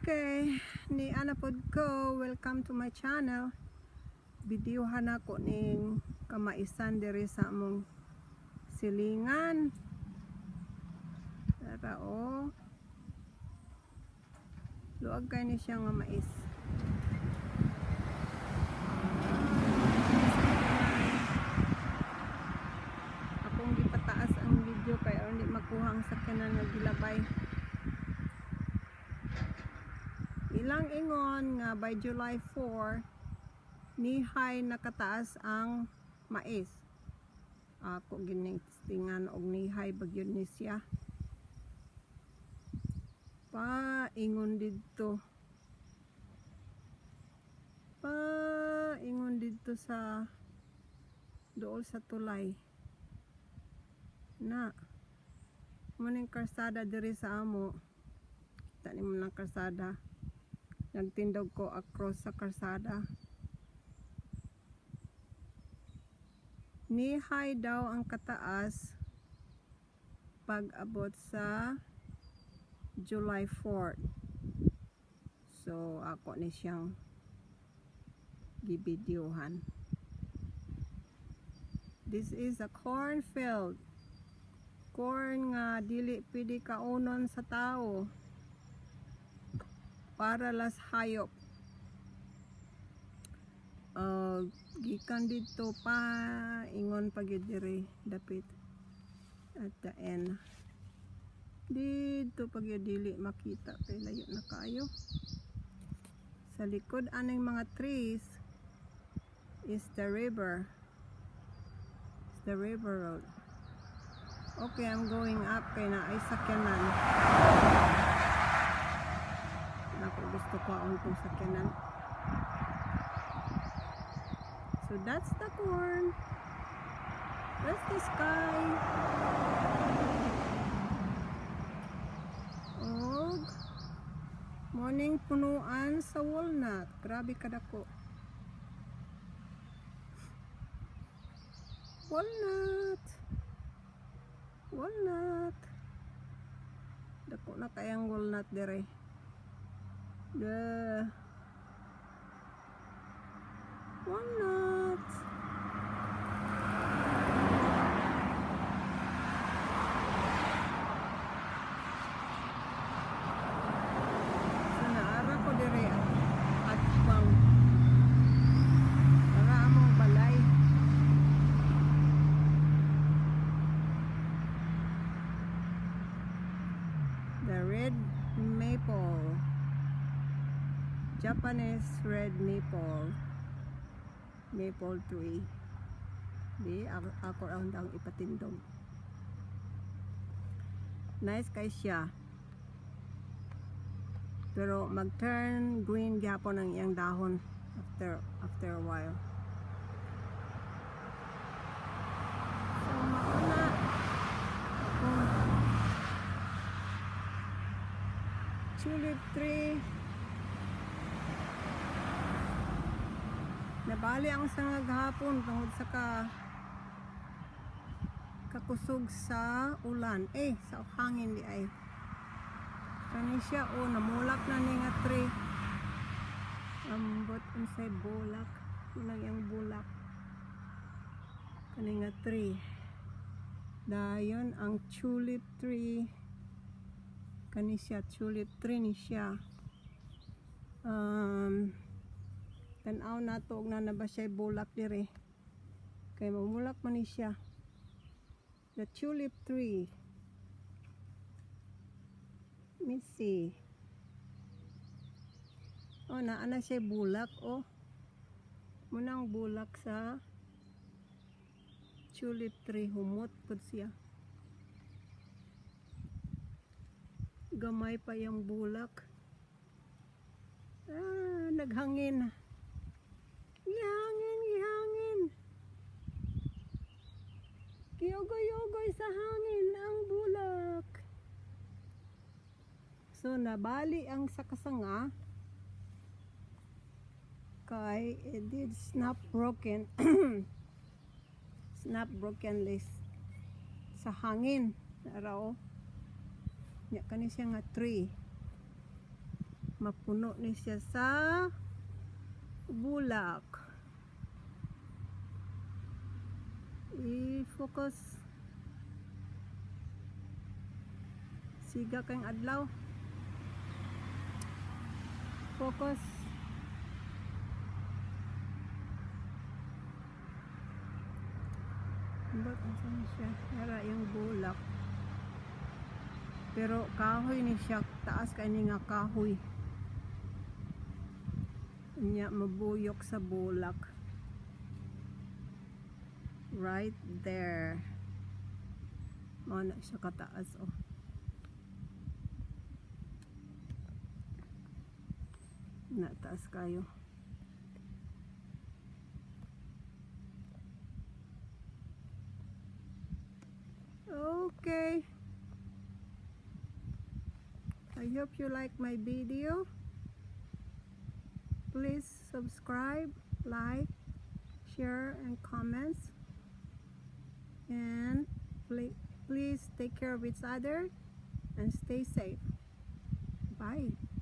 Okay, ni ana pod ko. Welcome to my channel. Videohan ako ning kamaisan diri sa among silingan. Tara oh. Luag kay ni siya nga mais. Akong gipataas ang video kay aron di makuha ang sakyanan nga gilabay. Ilang ingon nga by July 4 nihay nakataas ang mais. Ako ginistingan og nihay bagyod ni siya. Pa ingon didto. Pa ingon didto sa dool sa tulay. Na. Muning karsada diri sa amo. Kita nimo ng karsada. Nagtindog ko across sa karsada. Nihay daw ang kataas pag abot sa July 4. So ako ni siyang gibidyohan. This is a cornfield. Corn nga dili pwede kaunon sa tao. Para las hayop. Gikan didto pa ingon pa gyud diri dapit at the end. Didto pa gyud, dili makita kay layo na kaayo. Sa likod aning mga trees is the river. It's the river road. Okay, I'm going up kay naay sakyanan. Nako, gusto ko ang tong sakyanan. So that's the corn. That's the sky. Og morning punuan sa walnut. Grabe kadako. Walnut. Walnut. Dako na kayang walnut dire. The walnut. So naara ko dire at bang para among balay. The red maple. Japanese red maple. Maple tree. Di ako ang dang ipatindog. Nice kay siya. Pero mag-turn green gyapon ang iyang dahon after a while. So mauna akong tulip tree. Nabali ang sangag hapon tungod sa kakusog sa ulan. Eh, sa hangin di ay. Kani siya oh, namulak na ni nga tree. Ambot unsay bulak. Unang iyang bulak. Kani nga tree. Dayon ang tulip tree. Kani siya, tulip tree ni siya. Tan-aw nato og naa na ba siya bulak dire. Kay mamulak man ni siya. The tulip tree. Let me see. Oh, naa na siya bulak oh. Munang bulak sa tulip tree, humot pud siya. Gamay pa yung bulak. Ah, naghangin. Gihangin, gihangin. Giyogoy-yogoy sa hangin ang bulak. So, nabali ang sa kasanga kay it did snap broken, snap broken list sa hangin. Naraw. Nya kani siya nga tree. Mapuno ni siya sa bulak. I-focus. Siga kaayong adlaw. Focus. Ba't asa ni siya? Yara yung bulak. Pero kahoy ni siya. Taas kay ni nga kahoy. Nya mabuyok sa bulak. Right there. Mao na siya kataas, oh. Na taas kaayo. Okay. I hope you like my video. Please subscribe, like, share, and comments. And please take care of each other and stay safe. Bye.